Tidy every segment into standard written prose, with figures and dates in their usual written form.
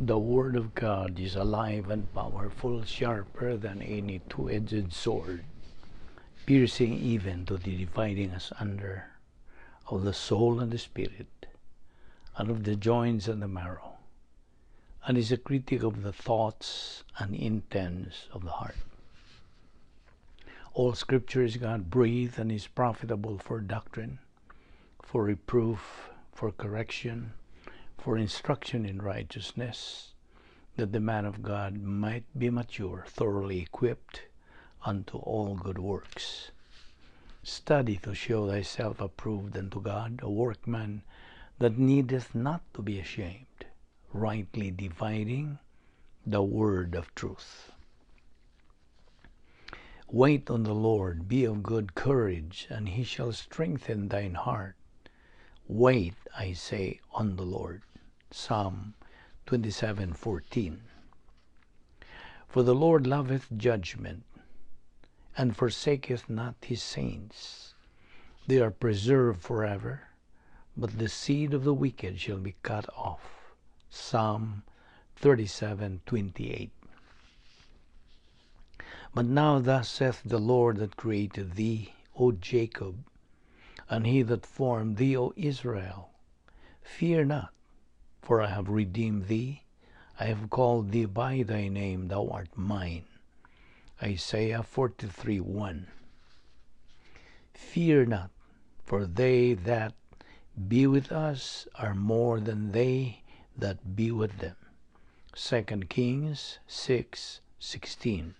The Word of God is alive and powerful, sharper than any two-edged sword, piercing even to the dividing asunder of the soul and the spirit, and of the joints and the marrow, and is a critic of the thoughts and intents of the heart. All Scripture is God-breathed and is profitable for doctrine, for reproof, for correction, for instruction in righteousness, that the man of God might be mature, thoroughly equipped unto all good works. Study to show thyself approved unto God, a workman that needeth not to be ashamed, rightly dividing the word of truth. Wait on the Lord, be of good courage, and he shall strengthen thine heart. Wait, I say, on the Lord. Psalm 27:14. For the Lord loveth judgment, and forsaketh not his saints. They are preserved forever, but the seed of the wicked shall be cut off. Psalm 37:28. But now thus saith the Lord that created thee, O Jacob, and he that formed thee, O Israel, fear not, for I have redeemed thee. I have called thee by thy name, thou art mine. Isaiah 43:1. Fear not, for they that be with us are more than they that be with them. 2 Kings 6:16.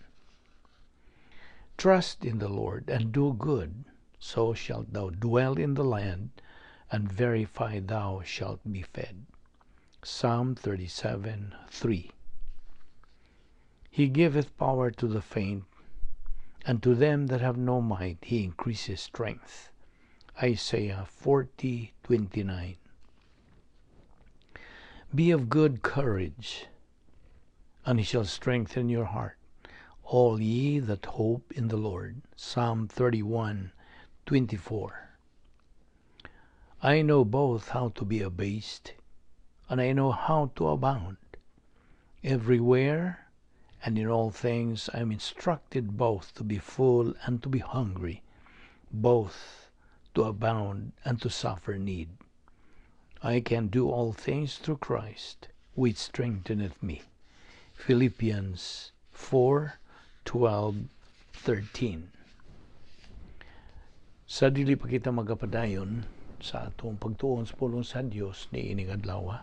Trust in the Lord and do good, so shalt thou dwell in the land, and verify thou shalt be fed. Psalm 37:3. He giveth power to the faint, and to them that have no might he increaseth strength. Isaiah 40:29. Be of good courage, and he shall strengthen your heart, all ye that hope in the Lord. Psalm 31:24. I know both how to be abased, and I know how to abound. Everywhere and in all things I am instructed both to be full and to be hungry, both to abound and to suffer need. I can do all things through Christ, which strengtheneth me. Philippians 4:12-13. Sa dili pa kita magapadayon sa atong pagtuon sa pulong sa Dios niining adlaw,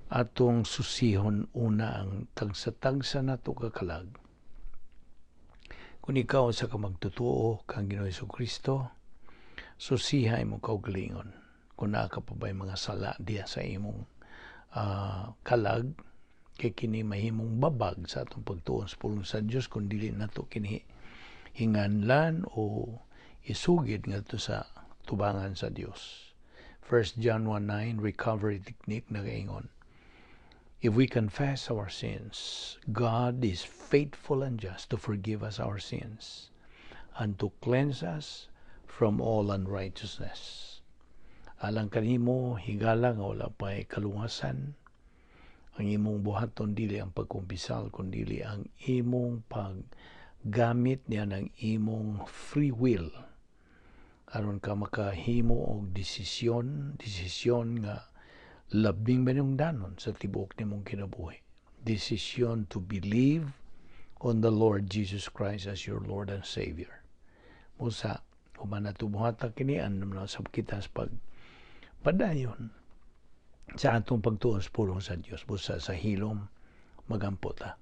atong susihon una ang tagsa-tagsa nato ka kalag. Kung ikaw usa ka magtotoo kang Ginoong Kristo, susiha imong kaugalingon. Kung naa ka pa ba'y mga sala diya sa imong kalag, kay kini mahimong babag sa atong pagtuon sa pulong sa Dios kung dili nato kini hinganlan o isugid ngadto sa tubangan sa Dios. 1 John 1:9 recovery technique nagaingon, "If we confess our sins, God is faithful and just to forgive us our sins and to cleanse us from all unrighteousness." Alang kanimo, higala nga wala pa kaluwasan, ang imong buhaton dili ang pagkumpisal kundili ang imong paggamit niya ng imong free will aron ka makahimo og desisyon, desisyon nga labing manungdanon sa tibuok nimong kinabuhi. Decision to believe on the Lord Jesus Christ as your Lord and Savior. Busa, human nato buhata kini, andam na sab kita sa pagpadayon sa atong pagtuon sa pulong sa Dios. Busa sa hilom, magampo ta.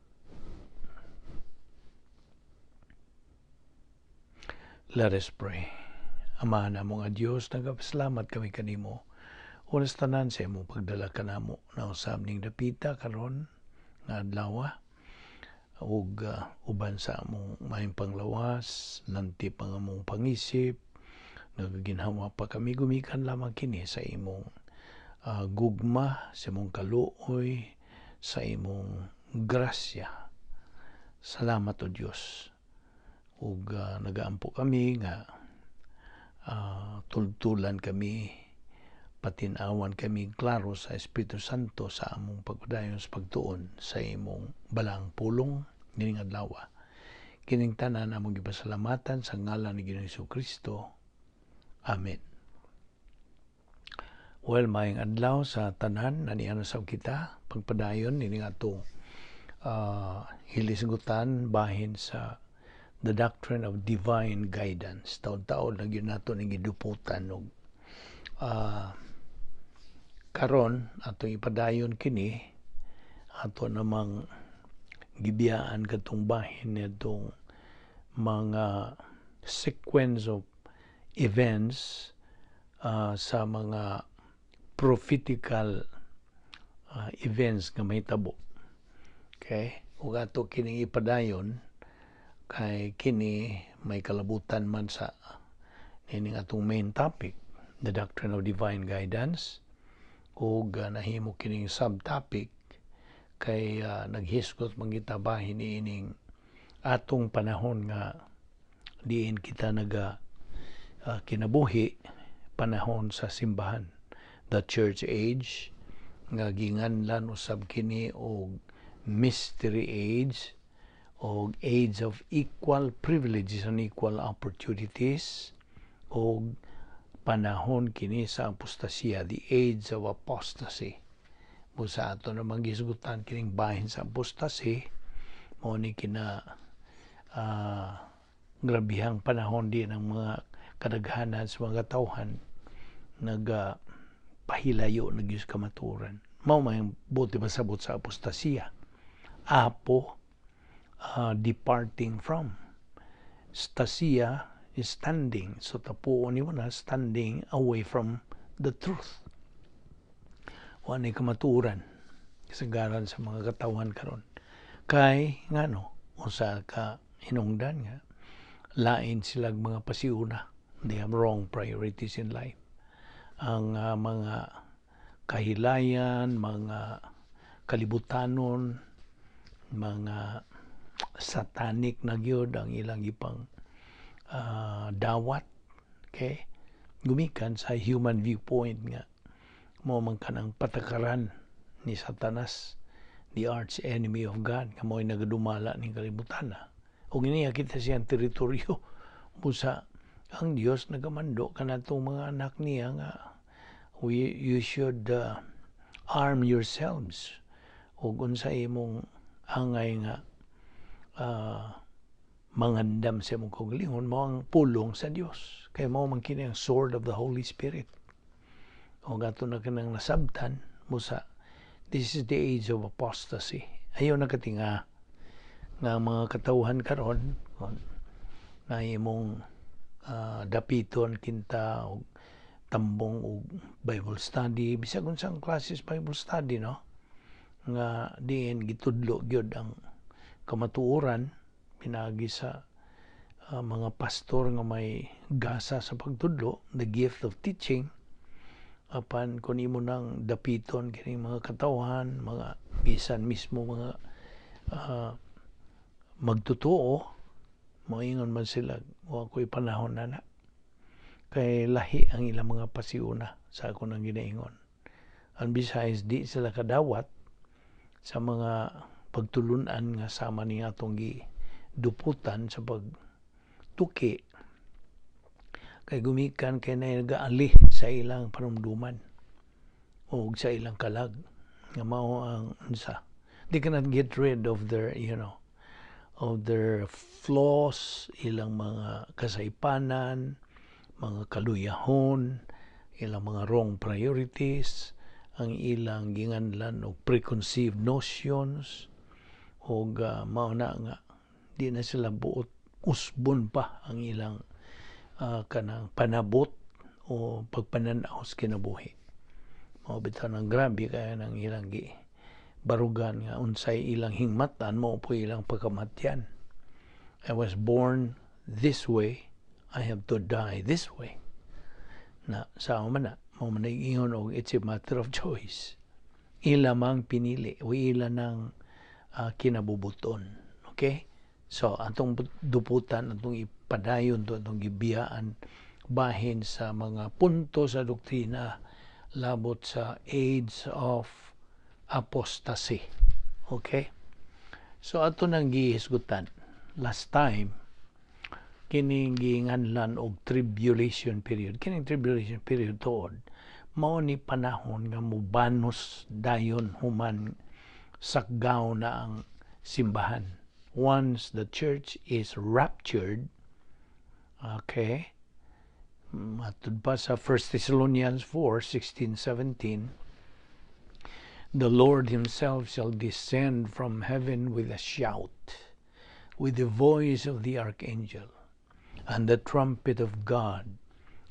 Let us pray. Ama namo nga Dios, nagapasalamat kami kanimo. Oras tanan sa imong pagdala kanamo na usab ning dapita karon nga adlaw ug uban sa among maayong panglawas, lanti pang among pangisip, nagaginhawa pa kami gumikan lamang kini sa imong gugma, sa imong kaluoy, sa imong grasya. Salamat o Dios. Ug nagaampo kami nga tultulan kami Patinawan kami klaro sa Espiritu Santo sa among pagpadayon sa pagtuon sa imong balaang pulong nining adlaw. Kining tanan among gipasalamatan sa ngalan ni Ginoong Kristo. Amen. Well, maayong adlaw sa tanan, naniana sab kita pagpadayon nining atong hilisgutan bahin sa the doctrine of divine guidance. Taon-taon na gyud nato ning giduputan og karon atong ipadayon kini, ato namang gibiyaan katong bahin nitong mga sequence of events sa mga prophetical events nga mahitabo. Okay? Ug ato kining ipadayon kay kini may kalabutan man sa nining atong main topic, the doctrine of divine guidance, ug nahimo kining subtopic kay naghisgot man kita bahin niining atong panahon nga diin kita naga kinabuhi, panahon sa simbahan, the church age, nga ginganlan usab kini og mystery age og age of equal privileges and equal opportunities, og panahon kini sa apostasya, the age of apostasy. Busa ato namang gisgutan kining bahin sa apostasy, mao ni kina grabihang panahon din ang mga kadaghanan sa mga tawhan naga pahilayo na gyud sa kamatuoran. Mao may buot pasabot sa apostasya. Apo, departing from. Stasia is standing. So tapuon nimo na standing away from the truth. Wa ni kamatuoran kasagaran sa mga katawhan karon. Kay ngano, usa ka hinungdan nga lain silang mga pasiuna. They have wrong priorities in life. Ang mga kahilayan, mga kalibutanon, mga satanic na gyud ang ilang ipang dawat. Okay? Gumikan sa human viewpoint nga mao man kanang patakaran ni Satanas, the arch enemy of God, nga mo'y nagadumala ning kalibutan na. Ug niya kita siyang teritoryo, busa ang Dios nagamando kanatong mga anak niya nga you should arm yourselves ug unsa imong angay nga mangandam sa imong kaugalingon mao ang pulong sa Dios, kay mao man kini ang sword of the Holy Spirit. Ug ato na kanang nasabtan mo sa this is the age of apostasy. Ayaw nakatinga nga mga katawhan karon na imong dapiton kinta og tambong og Bible study, bisag unsang classes Bible study, no, nga diin gitudlo gyud ang kamatuoran pinaagi sa mga pastor nga may gasa sa pagtudlo, the gift of teaching. Apan kung imo nang dapiton kining mga katawhan, mga bisan mismo mga magtotoo, moingon man sila, "Wa ko'y panahon na na," kay lahi ang ilang mga pasiuna sa ako nang ginaingon. And besides, di sila kadawat sa mga pagtulunan nga sama ni atong gi duputan sa pagtuki, kay gumikan kay na nagaali sa ilang panumduman o sa ilang kalag nga mao ang unsa, they cannot get rid of their you know of their flaws, ilang mga kasaypanan, mga kaluyahon, ilang mga wrong priorities, ang ilang ginganlan og preconceived notions, og mao na nga di na sila buot usbon pa ang ilang kanang panabot o pagpananaw sa kinabuhi. Mao bitaw nang grabe kaya nang ilang gi barugan nga unsay ilang hingmatan mao po ilang pagkamatyan. "I was born this way, I have to die this way." Na sa man na, mao man ingon og it's a matter of choice. Ila mang pinili o ila ng kinabubuton. Okay? So, atong duputan, atong ipadayon to, atong gibiyaan bahin sa mga punto sa doktrina Labot sa age of apostasy. Okay? So ato nang gihisgutan last time kining giinganlan og tribulation period. Kining tribulation period tuod mao ni panahon nga mubanos dayon human sakgaw na ang simbahan. Once the church is raptured, okay, matud pa sa 1 Thessalonians 4, 16, 17, "The Lord himself shall descend from heaven with a shout, with the voice of the archangel, and the trumpet of God,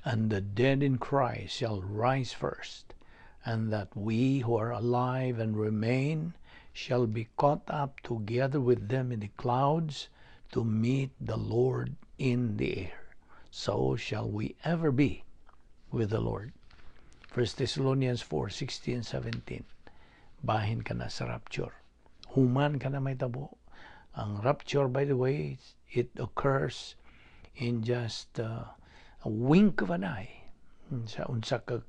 and the dead in Christ shall rise first, and that we who are alive and remain shall be caught up together with them in the clouds to meet the Lord in the air. So shall we ever be with the Lord." 1 Thessalonians 4, 16, 17. Bahin kana sa rapture. Human kana mahitabo. Ang rapture, by the way, it occurs in just a wink of an eye. Sa unsa ka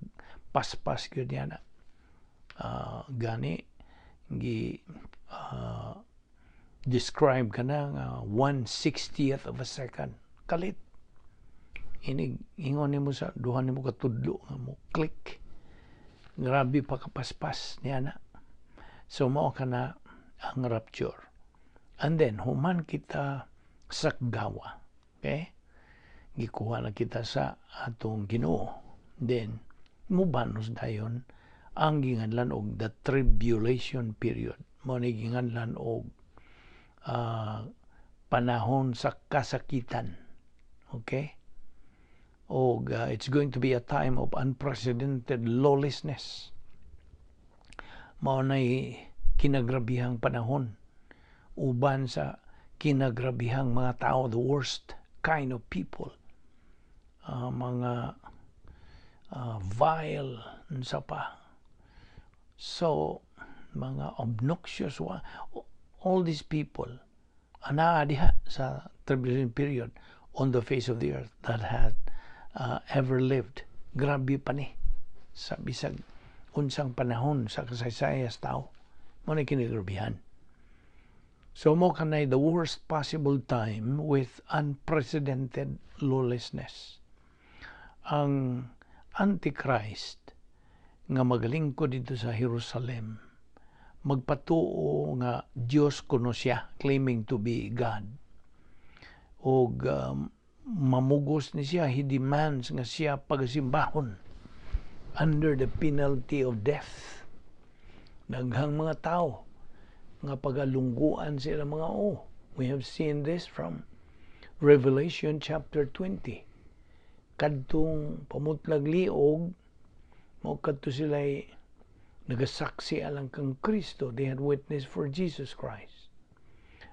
paspas gyud yana. Gani gi describe kana nga 1/60th of a second. Kalit. Inig ingon nimo sa duha nimo ka tudlo nga mo click. Grabe pa kapaspas niya na. So mao kana ang rapture. And then human kita sakgawa. Okay? Gikuha na kita sa atong Ginoo. Then mubanos dayon ang ginganlan og the tribulation period. Mao ni ginganlan og panahon sa kasakitan. Okay? Og it's going to be a time of unprecedented lawlessness. Mao nay kinagrabihang panahon uban sa kinagrabihang mga tao, the worst kind of people. Mga vile unsa pa. So mga obnoxious, all these people anaa diha sa tribulation period on the face of the earth that had ever lived. Grabe pa ni sa bisag unsang panahon sa kasaysayan sa tao. Mao na kinagrabihan. So mao kanay the worst possible time with unprecedented lawlessness. Ang Antichrist nga magalingkod dito sa Jerusalem, magpatuo nga Dios kuno siya, claiming to be God. Og mamugos ni siya, he demands nga siya pagsimbahon under the penalty of death. Daghang mga tao nga pagalungguan sila mga o. We have seen this from Revelation chapter 20. Kadtong pamutlag liog, mao kadto sila nagasaksi alang kang Kristo. They had witnessed for Jesus Christ.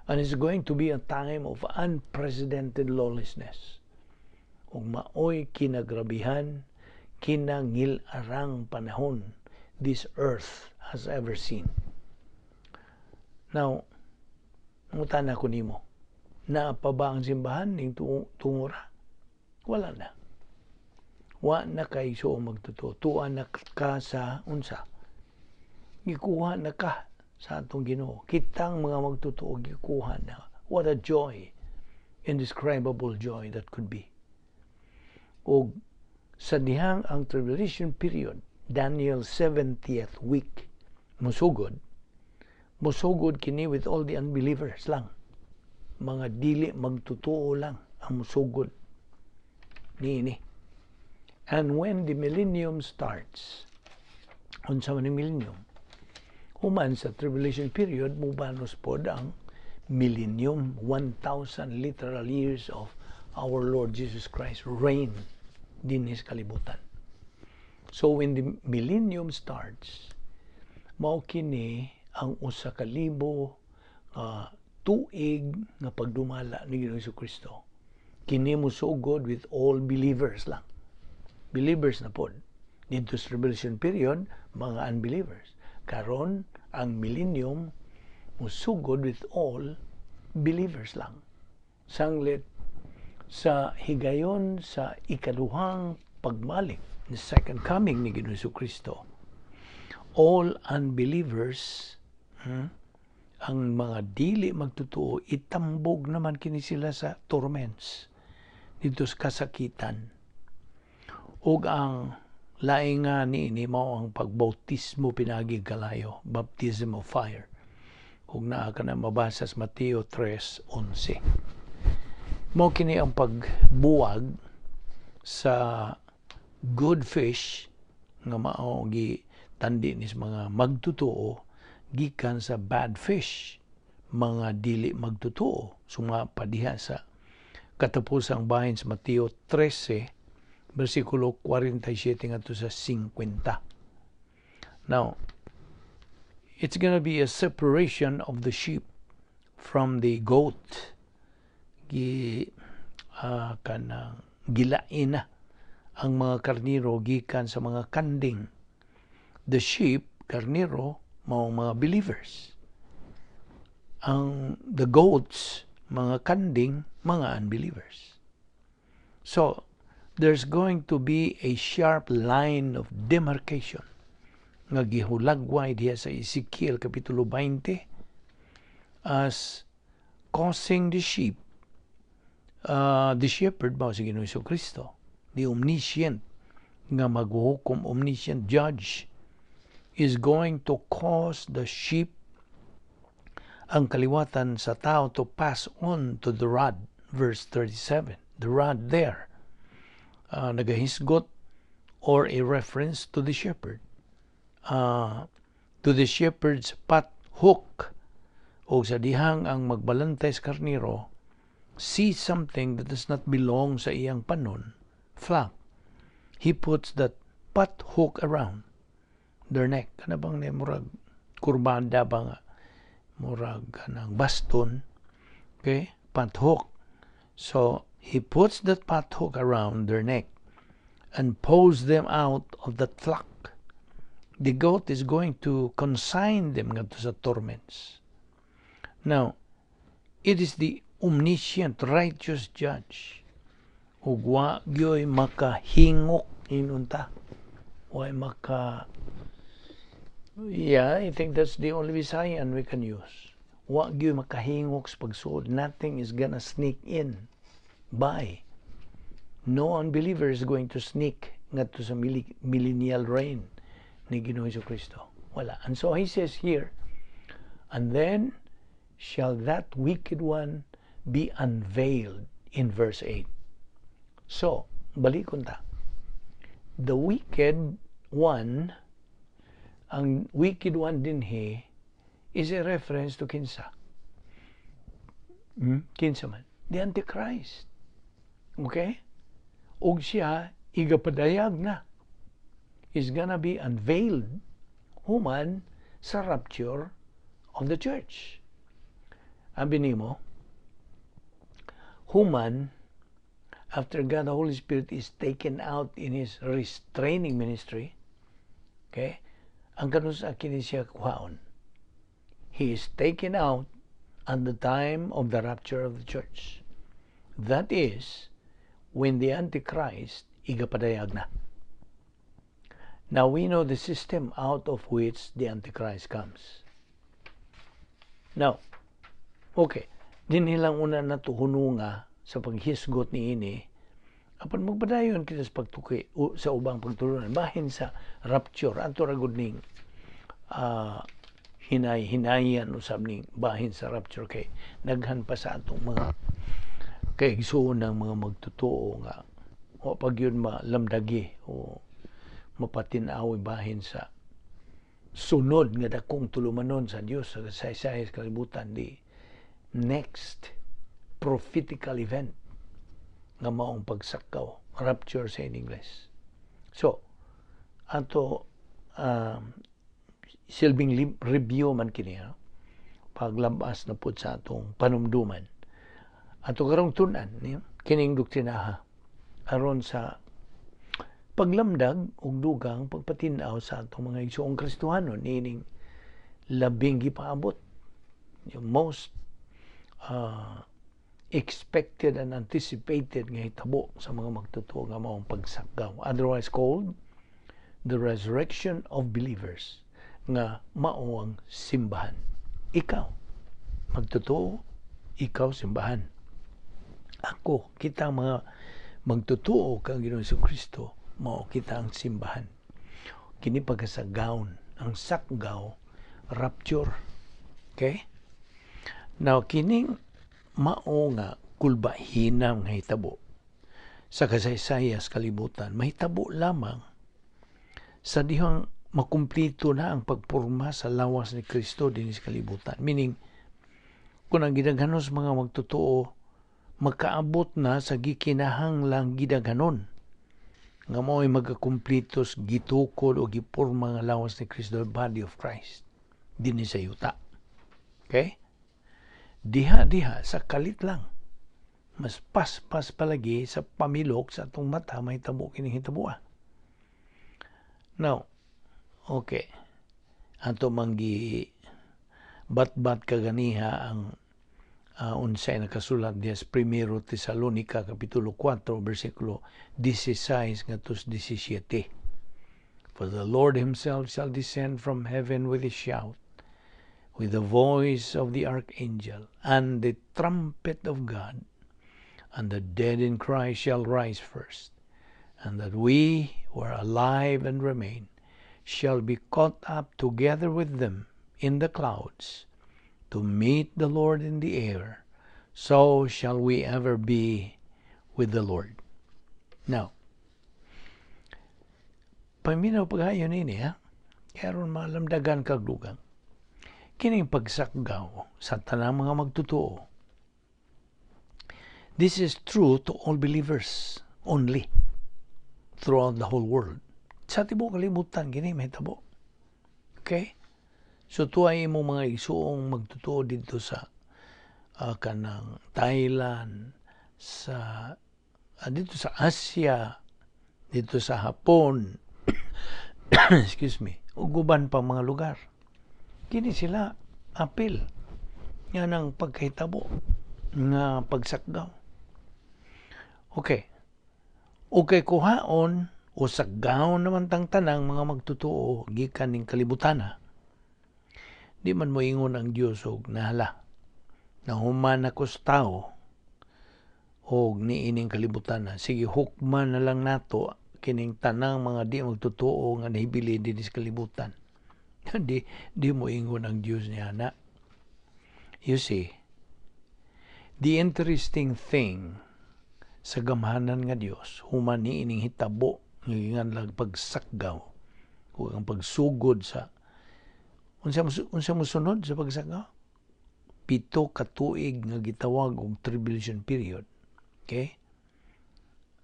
And it's going to be a time of unprecedented lawlessness. Ug maoy kinagrabihan, kinangil-arang panahon this earth has ever seen. Now, mangutana ko nimo, naa pa ba ang simbahan ning tungura? Wala na. Wa na kay so magtotoo. Tuwa na ka sa unsa. Gikuha na ka sa atong Ginoo. Kitang mga magtotoo gikuha na. What a joy. Indescribable joy that could be. Og sa dihang ang tribulation period, Daniel 70th week, musugod, musugod kini with all the unbelievers lang. Mga dili magtotoo lang ang musugod niini. And when the millennium starts, unsa man ang millennium? Human sa tribulation period, mubanos pod ang millennium, 1,000 literal years of our Lord Jesus Christ reign dinhi sa kalibutan. So when the millennium starts, mao kini ang 1,000 tuig nga pagdumala ni Ginoong Kristo. Kini mosugod with all believers lang. Believers na pod. Dito sa tribulation period, mga unbelievers. Karon, ang millennium musugod with all believers lang. Sanglit sa higayon sa ikaduhang pagbalik the second coming ni Ginoong Kristo, all unbelievers, ang mga dili magtotoo, itambog naman kini sila sa torments dito sa kasakitan. Ug ang laing nga niini mao ang pagbautismo pinaagi kalayo, baptism of fire. Ug naa ka na mabasa sa Mateo 3:11. Mao kini ang pagbuwag sa good fish nga mao gi tandi ni sa mga magtotoo gikan sa bad fish, mga dili magtotoo, suma padiha sa katapusang bahin sa Mateo 13 versikulo 47 ngadto sa 50. Now, it's gonna be a separation of the sheep from the goat. Gi kanang gilain na ang mga karniro gikan sa mga kanding. The sheep, karniro, mao mga believers. Ang the goats, mga kanding, mga unbelievers. So, there's going to be a sharp line of demarcation nga gihulagway diha sa Ezekiel Kapitulo 20 as causing the sheep, the shepherd mao si Ginoong Kristo, the omniscient nga maghuhukom, omniscient judge, is going to cause the sheep, ang kaliwatan sa tao, to pass on to the rod. Verse 37, the rod there nagahisgot or a reference to the shepherd, to the shepherd's pot hook. O sa dihang ang magbalantay sa karniro see something that does not belong sa iyang panon, flock, he puts that pot hook around their neck. Kana bang ni murag kurbada ba nga murag kanang baston, okay? Pot hook. So he puts that pot hook around their neck and pulls them out of the flock. The goat is going to consign them ngadto sa torments. Now, it is the omniscient righteous judge, ug wa gyoy makahingok inunta, wa maka, yeah, I think that's the only Visayan we can use. Wa gyoy makahingok sa pagsuod. Nothing is gonna sneak in by. No unbeliever is going to sneak ngadto sa millennial reign ni Ginoong Kristo. Wala. And so he says here, "And then shall that wicked one be unveiled," in verse 8. So, balikon ta. The wicked one, ang wicked one dinhi is a reference to kinsa? Kinsa man? The Antichrist. Okay? Og siya, igapadayag na. Is gonna be unveiled human sa rapture of the church. Abi nimo, human after God the Holy Spirit is taken out in His restraining ministry, okay, ang kanus-a kini siya kuhaon? He is taken out at the time of the rapture of the church. That is, when the Antichrist igapadayag na. Now we know the system out of which the Antichrist comes. Now, okay, dinhi lang una nato hununga sa paghisgot niini, apan magpadayon kita sa pagtuki sa ubang pagtulunan bahin sa rapture. Ato ra gud ning hinay hinayan usab ning bahin sa rapture kay daghan pa sa atong mga kaigsuon ng mga magtotoo nga wa pa gyud malamdagi o mapatin-aw bahin sa sunod nga dakong tulumanon sa Dios sa saysay sa kalibutan, the next prophetical event nga maong pagsakaw, rapture sa in English. So ato silbing review man kini, no? Paglabas na pud sa atong panumduman, ato karong tun-an niyo kining doktrinaha aron sa paglamdag ug dugang pagpatin-aw sa atong mga igsuong Kristohanon niining labing gipaabot, yung most expected and anticipated nga hitabo sa mga magtotoo nga maong pagsakgaw, otherwise called the resurrection of believers, nga mao ang simbahan. Ikaw magtotoo, ikaw simbahan. Ako, kita mga magtotoo kang Ginoong Kristo, mao kita ang simbahan. Kini pagkasagawon, ang sakgaw, rapture. Okay? Now, kining mao nga kulbahina nga hitabo sa kasaysayan sa kalibutan, mahitabo lamang sa dihang makumplito na ang pagporma sa lawas ni Kristo dinhi sa kalibutan. Meaning, kung ang gidaghanon sa mga magtotoo makaabot na sa gikinahanglang gidaghanon nga mao'y magakumplito sa gitukod o giporma nga lawas ni Kristo, the body of Christ, dinhi sa yuta. Okay? Diha-diha sa kalit lang, mas paspas palagi sa pamilok sa atong mata, mahitabo kining hitaboa. Now, okay. Ato manggi bat-bat kaganiha ang unsay nakasulat diya sa Primero Tesalonica kapitulo 4 bersikulo 16 ngadto 17. "For the Lord himself shall descend from heaven with a shout, with the voice of the archangel, and the trumpet of God, and the dead in Christ shall rise first, and that we who are alive and remain shall be caught up together with them in the clouds to meet the Lord in the air. So shall we ever be with the Lord." Now, paminaw paghayon ini ha, karon malamdagan kag dugang. Kining pagsakgaw sa tanang mga magtotoo. This is true to all believers only throughout the whole world. Sa tibuok kalibutan kini mahitabo. Okay? So tuay imo mga igsuong magtotoo dito sa kanang Thailand, sa dito sa Asia, dito sa Hapon, excuse me, ug uban pa mga lugar. Kini sila apil nga nang pagkahitabo nga pagsakgaw. Okay. Okay, kuhaon o saggaw naman tang tanang mga magtotoo gikan ning kalibutana. Di man moingon ang Dios og nahala. Nahuman ako sa tao og niining kalibutan na. Sige, hukman na lang nato kining tanang mga di magtotoo nga nahibili dinhi sa kalibutan. Di mo ingon ang Dios niya na. You see, the interesting thing sa gamhanan nga Dios, human ni ining hitabo nga ginganlag pagsakgaw o ang pagsugod sa unsa mosunod sa pagsakgaw, 7 ka tuig nga gitawag og tribulation period. Okay,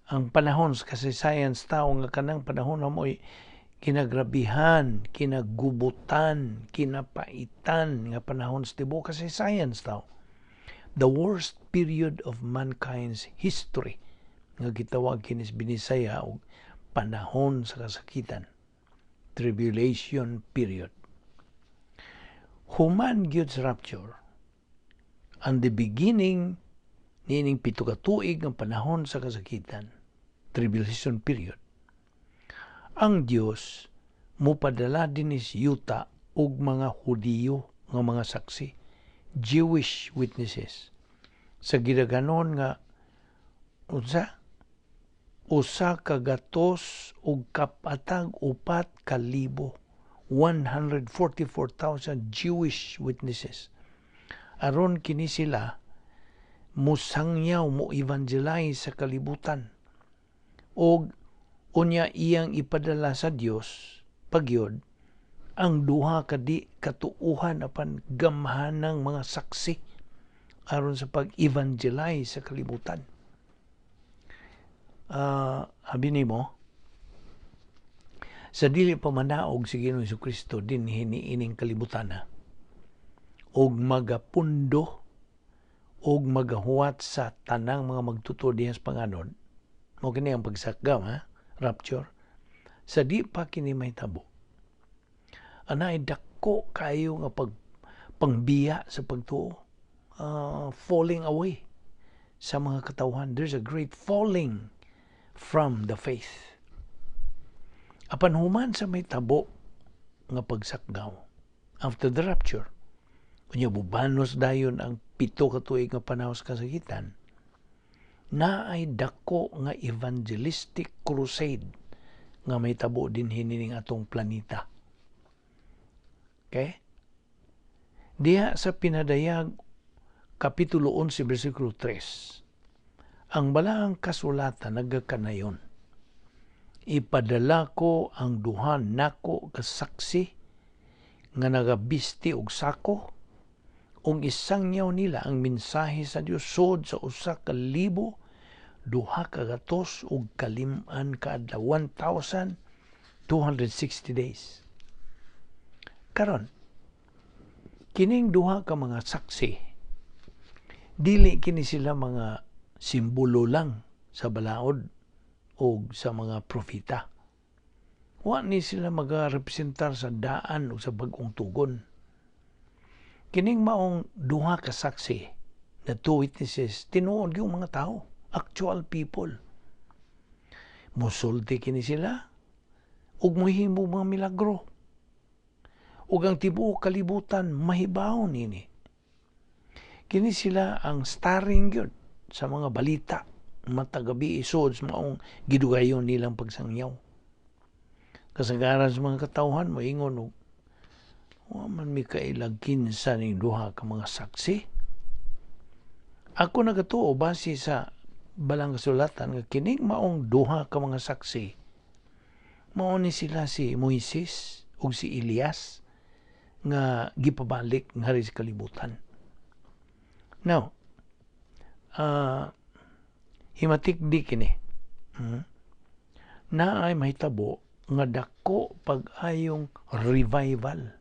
ang panahon sa kasaysayan sa tao nga kanang panahon na mo'y kinagrabihan, kinagubutan, kinapaitan nga panahon sa tibuok kasaysayan sa tao. The worst period of mankind's history nga gitawag kinis Binisaya og panahon sa kasakitan. Tribulation period. Human gyud sa rapture, and the beginning niining 7 ka tuig ang panahon sa kasakitan, tribulation period, ang Dios mupadala dinhi sa yuta og mga Hudiyo nga mga saksi, Jewish witnesses, sa gidaghanon nga unsa? 144,000, 144,000 Jewish witnesses, aron kini sila musangyaw, mo evangelize sa kalibutan. Og unya iyang ipadala sa Dios pagyod ang duha ka di katuuhan apan gamhanang mga saksi aron sa pag-evangelize sa kalibutan. Abi nimo sa dili pa manaog si Ginoong Kristo dinhi niining kalibutan na og magapundo og magahuwat sa tanang mga magtotoo diha sa panganod, mo kini ang pagsakgaw ha, rapture. Sa di pa kini mahitabo, anay dako kayo nga pag pangbiya sa pagtuo, falling away. sa mga katawhan. There's a great falling from the faith. Apan human sa mahitabo nga pagsakgaw, after the rapture, unya bubanos dayon ang 7 ka tuig nga panahon sa kasakitan, naay dako nga evangelistic crusade nga mahitabo dinhi nining atong planeta. Okay? Diha sa Pinadayag Kapitulo 11 versikulo 3, ang balaang kasulatan nagakanayon, "Ipadala ko ang duha nako ka saksi nga nagabisti og sako ug isangyaw nila ang mensahe sa Dios sod sa 1265 ka adlaw," 1,260 days. Karon, kining duha ka mga saksi, dili kini sila mga simbolo lang sa balaod o sa mga propeta. Wa ni sila magarepresentar sa daan o sa bag-ong tugon. Kining maong duha ka saksi, the two witnesses, tinuod yung mga tao, actual people. Musulti kini sila ug muhimo mga milagro. Ug ang tibuok kalibutan mahibaw nini. Kini sila ang starring gyud sa mga balita matag gabi isod sa maong gidugayon nilang pagsangyaw. Kasagaran sa mga katawhan moingon og wa man mi kailag kinsa ning duha ka mga saksi. Ako nagatuo base sa balang kasulatan nga kining maong duha ka mga saksi, mao ni sila si Moises ug si Elias nga gipabalik ngari sa kalibutan. Now, himatik di kini. Naay mahitabo nga dako pag-ayong revival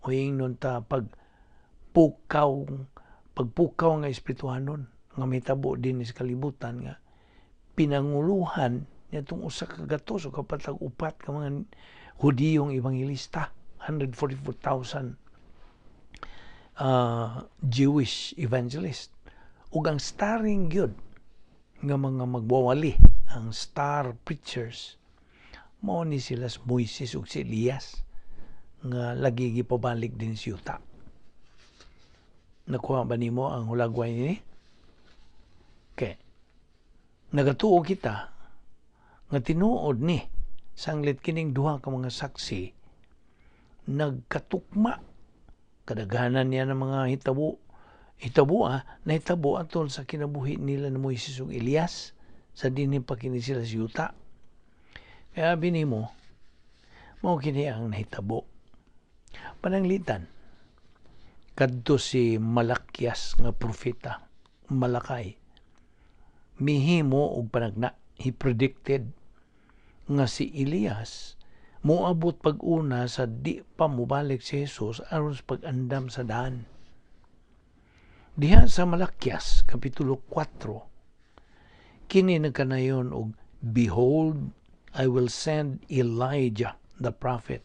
o ingnon ta pagpukaw nga espirituhanon nga mahitabo din sa kalibutan nga pinanguluhan niadtong 144 ka mga Hudiyong ebanghelista, 144,000 Jewish evangelist, ug ang starring gyud nga mga magwawali, ang star preachers, mao ni sila si Moises ug si Elias nga lagi gipabalik din sa yuta. Nakuha ba nimo ang hulagway nini? Okay. Nagatuo kita nga tinuod ni sanglit kining duha ka mga saksi nagkatukma kadaghanan niya ng mga hitabo hitabo nahitabo atol sa kinabuhi nila ni Moises ug Elias sa dinhi pa kini sila sa yuta. Kaya binimo mao kini ang nahitabo. Pananglitan kadto si Malakias nga propeta, Malakay, mihimo og panagna. He predicted nga si Elias moabot pag-una sa di pa mobalik si Jesus aron sa pag-andam sa daan. Diha sa Malakias Kapitulo 4, kini nagkanayon og, "Behold, I will send Elijah the prophet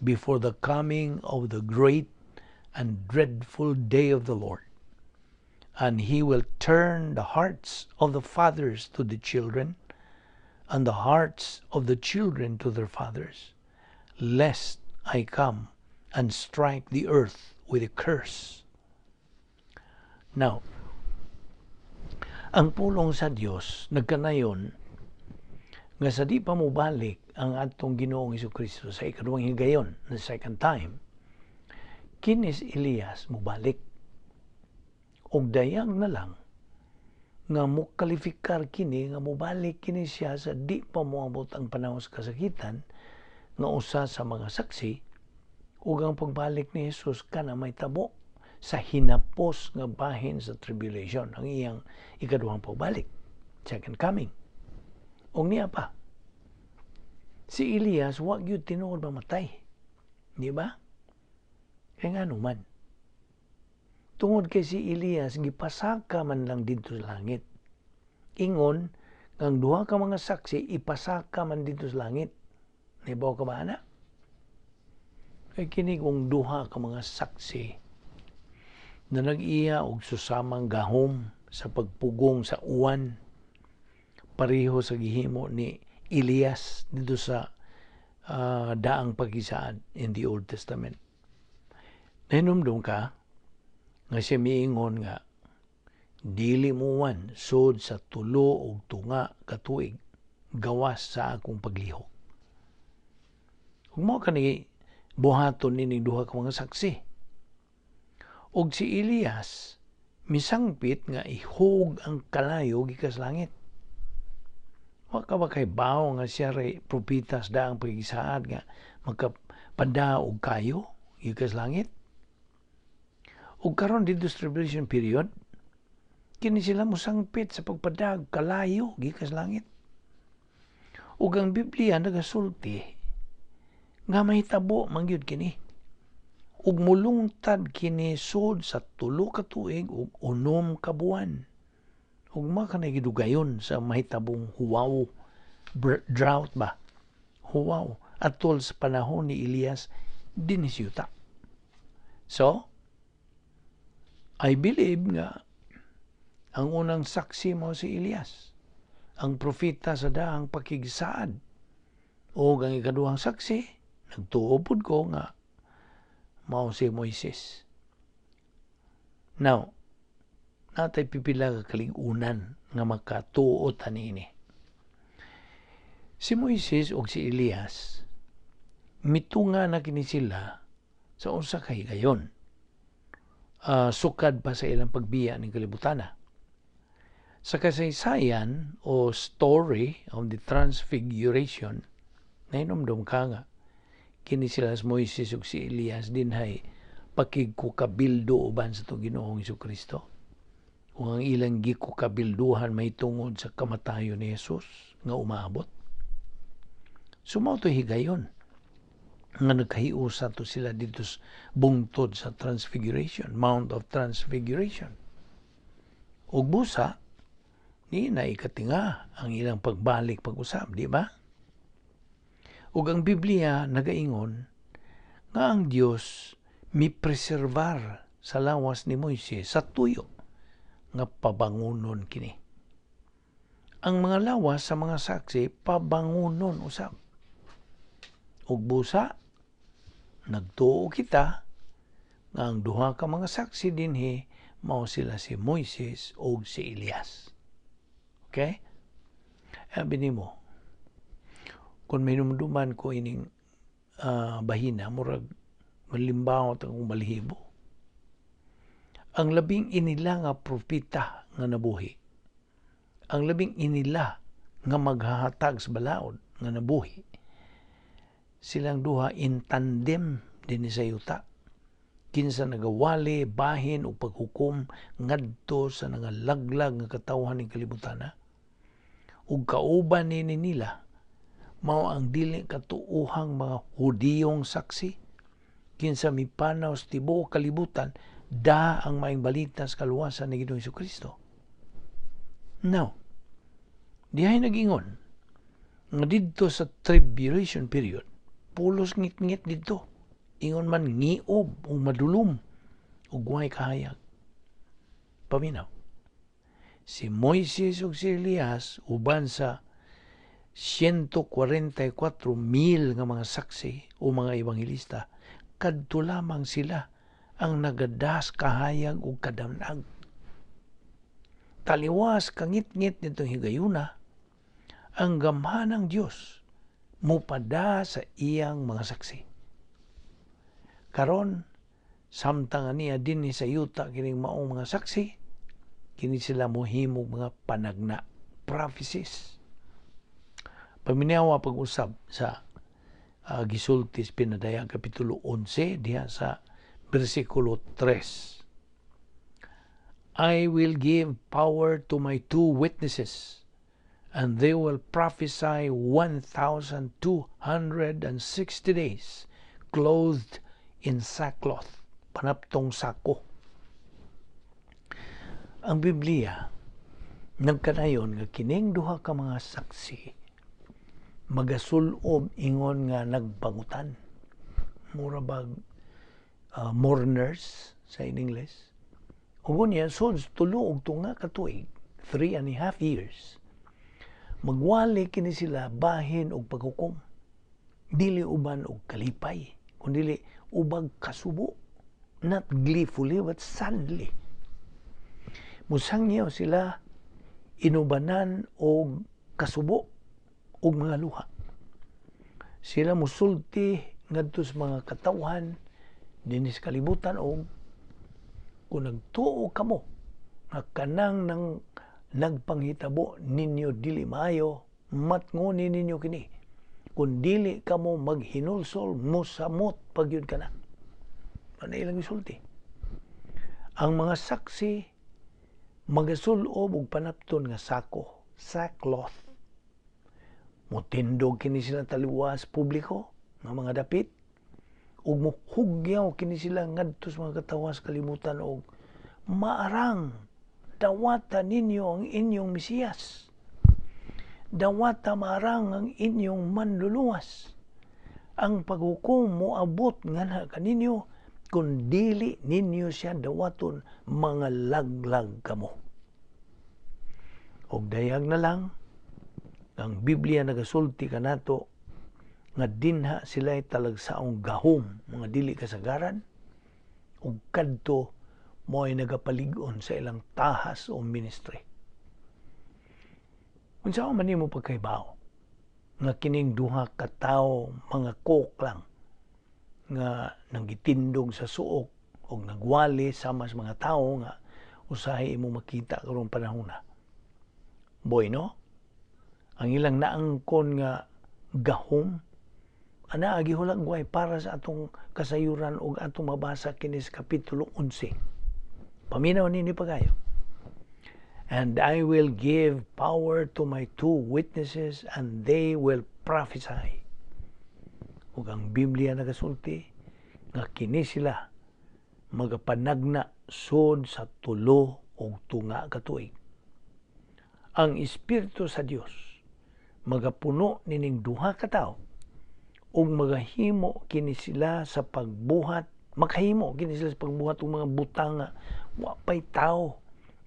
before the coming of the great and dreadful day of the Lord, and he will turn the hearts of the fathers to the children and the hearts of the children to their fathers, lest I come and strike the earth with a curse." Now, ang pulong sa Dios nagkanayon nga sa di pa mobalik ang atong Ginoong Kristo sa ikaduhang higayon, the second time, kini si Elias mobalik. Og dayag na lang nga mo kalifikar kini nga mobalik kini siya sa di pa moabot ang panahon sa kasakitan nga usa sa mga saksi, ug ang pagbalik ni Jesus kana mahitabo sa hinapos nga bahin sa tribulation, ang iyang ikaduhang pagbalik, second coming. Ug niya pa, si Elias wa gyud tinuod mamatay, di ba? Kay ngano man? Tungod kay si Elias gipasaka man lang didto sa langit. Ingon ang duha ka mga saksi ipasaka man didto sa langit. Nahibaw ka ba ana? Kay kini kung duha ka mga saksi na nag-iya og susamang gahom sa pagpugong sa uwan, pareho sa gihimo ni Elias dito sa Daang Pakisaad in the Old Testament. Nahinumdum ka nga siya miingon nga dili muwan sud sa 3½ ka tuig gawas sa akong paglihok. Ug mao kani buhaton nining duha ka mga saksi. Og si Elias misangpit nga ihog ang kalayo gikas langit. Wa ka ba kahibawo nga siya ray propeta sa Daang Pakisaad nga makapada og kayo gikas langit? Ug karon dito sa tribulation period, kini sila mosangpit sa pagpadag kalayo gikas langit. Ug ang Biblia nagasulti nga mahitabo man gyud kini. Ug mulungtad kini sud sa 3 ka tuig ug 6 ka buwan. Ug mao kanay gidugayon sa mahitabong huwaw, drought ba? Huwaw atol sa panahon ni Elias dinhi sa yuta. So, I believe nga ang unang saksi mo si Elias, ang propeta sa Daang Pakigsaad. O ang ikaduhang saksi, nagtuo pud ko nga mao si Moises. Now, natay pipila ka kalig-unan nga makatuo tani. Si Moises ug si Elias mitunga na kini sila sa usa ka higayon. Sukad pa sa ilang pagbiya ning kalibutana. Sa kasaysayan o story of the Transfiguration, nahinomdom ka nga kini sila si Moises ug si Elias dinhay pakigkukabildo uban sa itong Ginoong Jesucristo. Kung ang ilang gikukabilduhan may tungod sa kamatayon ni Jesus nga umaabot. Sumaw to higayon nga nagkahiusa to sila dito sa bungtod sa Transfiguration, Mount of Transfiguration. Ug busa, ni na ikatinga ang ilang pagbalik pag-usab, di ba? Ug ang Biblia nagaingon nga ang Dios mipreserbar sa lawas ni Moises sa tuyo nga pabangunon kini. Ang mga lawas sa mga saksi pabangunon usab. Ug busa, nagtuo kita nga ang duha ka mga saksi dinhi mao sila si Moises ug si Elias. Okay? Sabi nimo, kung minumduman ko ining bahina, murag malimbaw at akong balihibo. Ang labing inila nga propeta nga nabuhi, ang labing inila nga maghahatag sa balaod nga nabuhi, silang duha in tandem din sa yuta. Kinsa nagawali, bahin o paghukom ngadto sa nangalaglag nga katawhan ning kalibutana. Ug kauban nini nila mao ang dili katuohang mga Hudiyong saksi, kinsa mipanaw sa tibuok kalibutan da ang maayong balita sa kaluwasan ni Ginoong Jesucristo. Now, dihay nag-ingon nga didto sa tribulation period, pulos ngit-ngit didto. Ingon man ngiob o madulom ug way kahayag. Paminaw. Si Moises ug si Elias uban sa 144,000 nga mga saksi o mga ebanghelista, kadto lamang sila ang nagadas kahayag ug kadamnag. Taliwas kangitngit nitong higayuna, ang gamhan ng Dios mupada sa iyang mga saksi. Karon, samtang niya dinhi sa yuta kining maong mga saksi, kini sila mohimog mga panagna, prophecies. Paminawa pag-usab sa gisulti sa Pinadayag Kapitulo 11 diha sa versikulo 3. I will give power to my two witnesses, and they will prophesy 1,260 days, clothed in sackcloth, panaptong sako. Ang Biblia nagkanayon nga kining duha ka mga saksi magasulob ingon nga nagbangutan. Mura bag mourners sa in English Ug unya sud 3 1/2 ka tuig, 3.5 years, magwali kini sila bahin og paghukom. Dili uban og kalipay, kundi ubag kasubo. Not gleefully, but sadly. Musangyaw sila inubanan og kasubo og mga luha. Sila musulti ngadto sa mga katawhan dinhi sa kalibutan og kung nagtuo kamo nga kanang nang nagpanghitabo ninyo dili maayo, matngoni ninyo kini. Kung dili kamo maghinulsol, musamot pagyud kana. Ano ilang gisulti? Ang mga saksi magasulob og panapton nga sako, sackcloth. Mutindog kini sila taliwas publiko nga mga dapit ug muhugyaw kini sila ngadto sa mga katawhan sa kalibutan og maarang dawata ninyo ang inyong Mesiyas. Dawata maarang ang inyong manluluwas. Ang paghukom moabot nga kaninyo kung dili ninyo siya dawaton, mga laglag kamo. Og dayag na lang, ang Biblia nagasulti kanato nga dinha sila talagsaong gahom, mga dili kasagaran, ug kadto mo'y nagapalig-on sa ilang tahas o ministry. Unsa man nimo pagkaibaw nga kining duha ka tawo, mga cook lang nga nanggitindog sa suok og nagwali sama sa mga tawo nga usahay imo makita karong panahon na? Boy, no? Ang ilang naangkon nga gahom ana gihulagway para sa atong kasayuran ug atong mabasa kini sa Kapitulo 11. Paminaw ninyo pagayo. "And I will give power to my two witnesses, and they will prophesy." Ug ang Biblia nagasulti nga kini sila magapanagna sud sa 3 1/2 ka tuig. Ang Espiritu sa Dios magapuno nining duha ka tawo ug magahimo kini sila sa pagbuhat, makahimo kini sila sa pagbuhat og mga butang nga wa pay tawo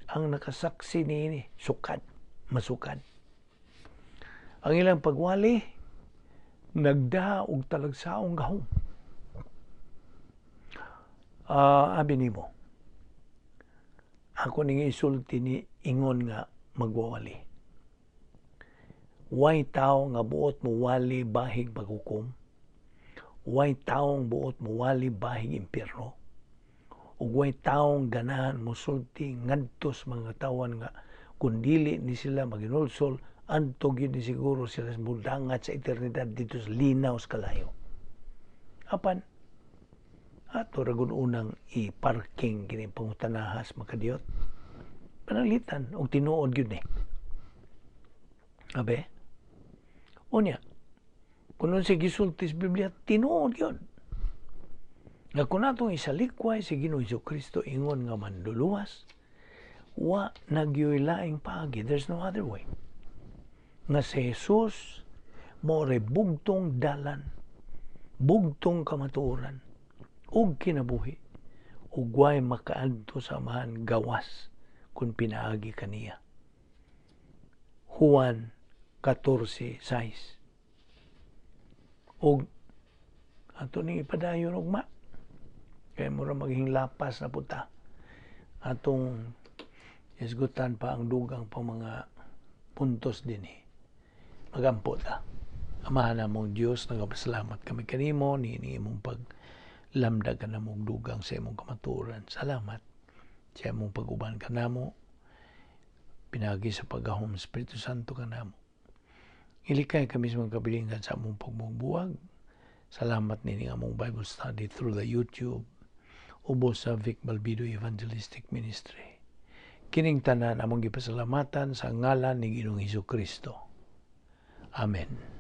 ang nakasaksi niini sukad masukad. Ang ilang pagwali nagda og talagsaong gahom. Abi nimo, ako ning isulti ni ingon nga magwawali. Way tao nga buot mo wali bahig paghukom. Way taong buot mo wali bahig impyerno. Ug way taong ganahan mosulti ngadto sa mga tawan nga kung dili ni sila maginulsol, adto gyud ni siguro sila mudangat sa eternidad dito sa linaw sa kalayo. Apan ato ra gud unang i-parking kini pangutanahas, makadiyot. Pananglitan og tinuod gyud ni. Abe? Unya, kung unsay gisulti sa Biblia, tinuod yun. Nga kung atong isalikway si Ginoong Kristo ingon nga manluluwas, wa nagyoy laing paagi. There's no other way. Nga si Jesus mo bugtong dalan, bugtong kamatuoran, ug kinabuhi, ug way makaadto sa Amahan gawas kung pinaagi kaniya. Juan 14:6. Ug ato ning ipadayon ugma. Kay mura maging lapas na puta. Atong isgutan pa ang dugang pa mga puntos dinhi. Magampo ta. Amahan namong Dios, nagapasalamat kami kanimo ni imong paglamdag kanamong dugang sa imong kamatuoran. Salamat sa imong pag-uban kanamo pinaagi sa paggahom Espiritu Santo kanamo. Ilikay kami sa mga kabilingan sa among pagmugbuwag. Salamat nini among Bible study through the YouTube ubos sa Vic Balbido Evangelistic Ministry. Kining tanan among gipasalamatan sa ngalan ni Ginoong Hesus Kristo. Amen.